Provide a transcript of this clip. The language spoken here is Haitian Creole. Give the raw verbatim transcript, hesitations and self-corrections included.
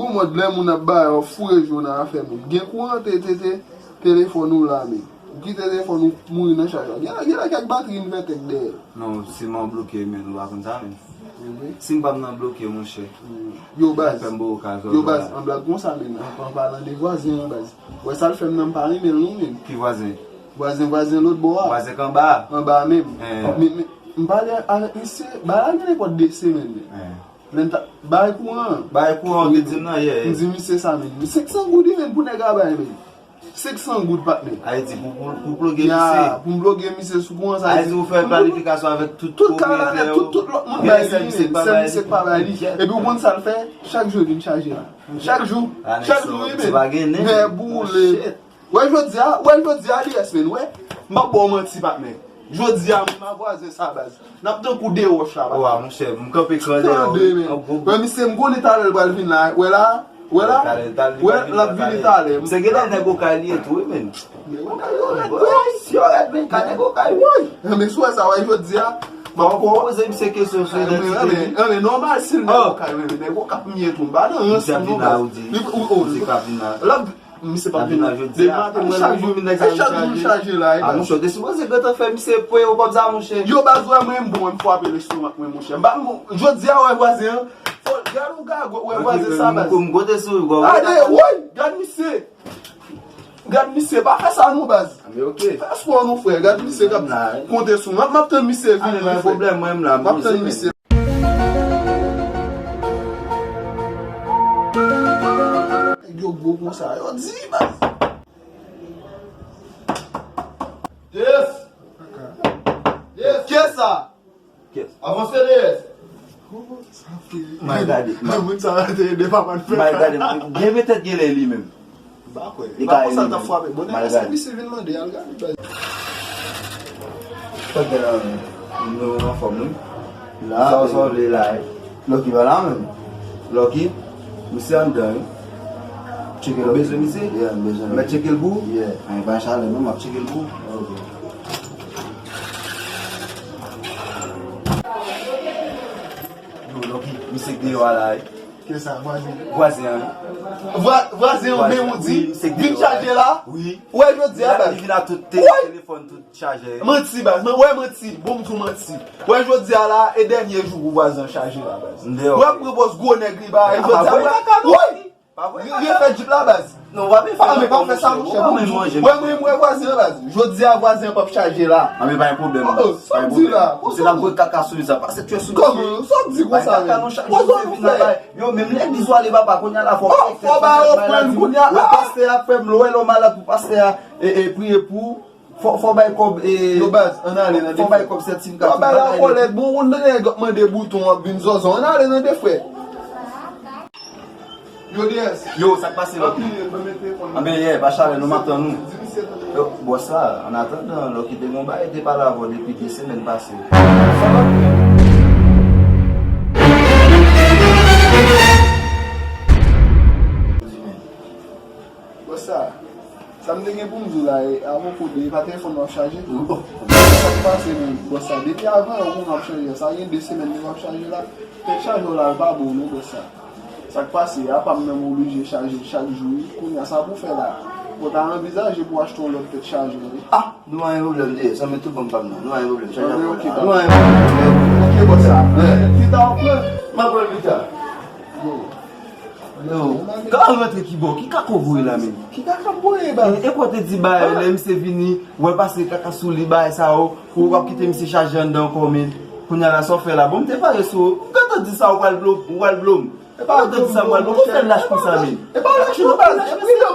Ou mòd lè moun ap bay, w ap foure je w nan afè moun. Gen kouran, te, te, te, telefòn ou la, men. Ou kite telefòn ou mouri nan chaj la. Gen, gen lè kèk batri envètè k dèyè. Non, siman w bloke, men, ou pa konn sa, men. Si m pa m nan bloke, monchè. Yo, baz. Fè m bo okazyon. Yo, baz, an blag konsa, men. An, an palan de vwazen an, baz. Wè sa l fè m nan, m pa renmen l, non, men. Ki vwazen? Vwazen, vwazen lòt bò a. Vwazen k anba a? Anba a menm. Men, men, m pale avèk misye, bagay la gen nenpòt de semèn, men. Lè n ta bay kouran. Bay kouran, ou te di m nan yè. M di misye sa, men. Senk san goud, wi, men, pou nèg la bay, men. Senk san goud, patnè. Ayiti, pou, pou, pou ploge misye. Ya, pou m ploge misye sou kouran, sa. Ayiti, ou fè planifikasyon avèk tout pwopriyetè yo. Tout kay la nèt, tout, tout lòt moun bay li, men. Sèl misye k pa bay li. Epi ou konn sa l fè? Chak jou, vin chaje la. Chak jou. Chak jou, wi, men. Nè boule. Wè jodi a, wè jodi a, li rès, men, wè. M p ap ba w manti, patnè. Jodi a, menm a vwazen sa, baz. N ap tankou de wòch la, baz. Wa, monchè, m kanpe kran dèyè w, wi. Tande, men. Wè, misye, m konnen talè l pral vin la. Wè la, wè la, wè, l ap vini talè. Misye genlè nèg okay li ye tou, wi, men. Men wè, nèg yo rèd, wi. Si yo rèd, men, ka nèg okay, wi. Men si w wè sa, wè, jodi a, m ap poze misye kesyon sou idantite li. Men, men, nòmal, si l nèg okay, men, nèg okay m ye tou. M pa nan rans, non, baz. Misye k ap vin la, ou di. Misye k ap vin la. L ap Misye p ap vin la jodi a. Depi maten, mwen chak jou, nèg sa vin chaje la, wi, baz. A, monchè, ou te sipoze gentan fè misye peye w kòb sa, monchè. Yo, baz, wè mwen, m bon, m frape lestomak mwen, monchè. M pa, jodi a, wè vwazen an. Fò, gade yon gagot, wè vwazen sa, baz. M konte sou ou, gade, woy, gade misye. Gade misye, pa fè sa non, baz. Fè espò non, frè. Gade misye k ap konte sou mwen. M ap tann misye vini, frè. M ap tann misye. Nèg yo gwo konsa, yo di, baz. Deyès! Deyès! Kiyès sa? Avanse, Deyès! Mal gade. Moun sa te ede papa n fè. Mal gade. Gen petèt genlè li menm. M pa kwè. Li ka elimine. Bon, èske misye vin mande al gade, baz? Sa k gen la menm? Nou anfòm, wi. La, sa w, sa w vle la, wi. Lucky pa la menm. Lucky, misye anndan, wi. Tcheke l, ou bezwen misye? Yeah, m bezwen l. Mèt tcheke l pou ou? Yeah. Anyen pa chalè non, m ap tcheke l pou ou. Ok. Yo, Lucky, misye k deyò a la, wi. Kiyès sa, vwazen? Vwazen an, wi. Vwa-, vwazen an, men ou di, vin chaje la. Wi. Wè, jodi a, baz. Li vin ak tout te-, telefòn, tout chajè. Manti, baz. Mwen, wè, manti. Bon, m di w manti. Wè, jodi a la, e dènye jou pou vwazen an chaje la, baz. Wè, m pran pòz gwo nèg li, baz. Jodi a, wè. Wi. Refè djip la, baz. Non, w ap fè. Pa fè sa, monchè. Wè, mwen, mwen, vwazen an, baz. Jodi a, vwazen an p ap chaje la. Anben, pa gen pwoblèm, baz. Sa w di la? Misye t ap voye kaka sou li, sa pase tchwè sou misye. Kòman? Sa w di konsa, men? Kaka non, chak jou misye vin la bay. Yo, menm legliz ou ale, papa, kounye a la, fò w ba yo ofrann kounye a. Wè pastè a, frè m, lè w wè lè w malad pou pastè a, e, e, priye pou ou. Fò, fò bay kòb, e, yo, baz, ann ale nan defè. Fò bay kòb sètifika. Yo, bay la kòlèt, bon, ou nèg ap mande bouton, w ap vin zòzò. Ann ale nan defè. Yo, Deyès. Yo, sa k pase, Lucky? Anben, yeah, pa chalè, non, m ap tann ou. Yo, bòs la, an atandan, Lucky te gon bagay, te pale avè w depi de semèn pase. Bòs sa, sa m te gen pou m di w la, e, avan kode, e pa telefòn nan w ap chaje? Sa k pase, men, bòs sa, depi avan, ou konn w ap chaje, sa gen de semèn depi w ap chaje la. Tèt chajè w la, l pa bon non, bòs sa. Sa k pase, apa m nan m oblije chaje l chak jou, wi. Kounye a, sa pou w fè la? Bon, ta anvizaje pou w achte yon lòt tèt chajè, wi. Ah, nou pa gen pwoblèm, de, zanmi, tout bon pa m nan. Nou pa gen pwoblèm, chaje a. Ok, bòs sa. Pita w pran. M ap pran l pita. Yo. Yo, ka al rantre ki bò? Ki kaka w voye la menm? Ki kaka m voye, baz? E, e kwa w te di bagay, lè misye vini, w wè pase kaka sou li, bagay sa yo, ou p ap kite misye chaje anndan ankò, men. Kounye a la, sa w fè la? Bon, m te pare sou ou. M gentan di sa, ou pral blo-, ou pral blo m. Ou gentan di sa, m pral blo m. Ou fè lach konsa, men. E pa lach non, baz. E pridan,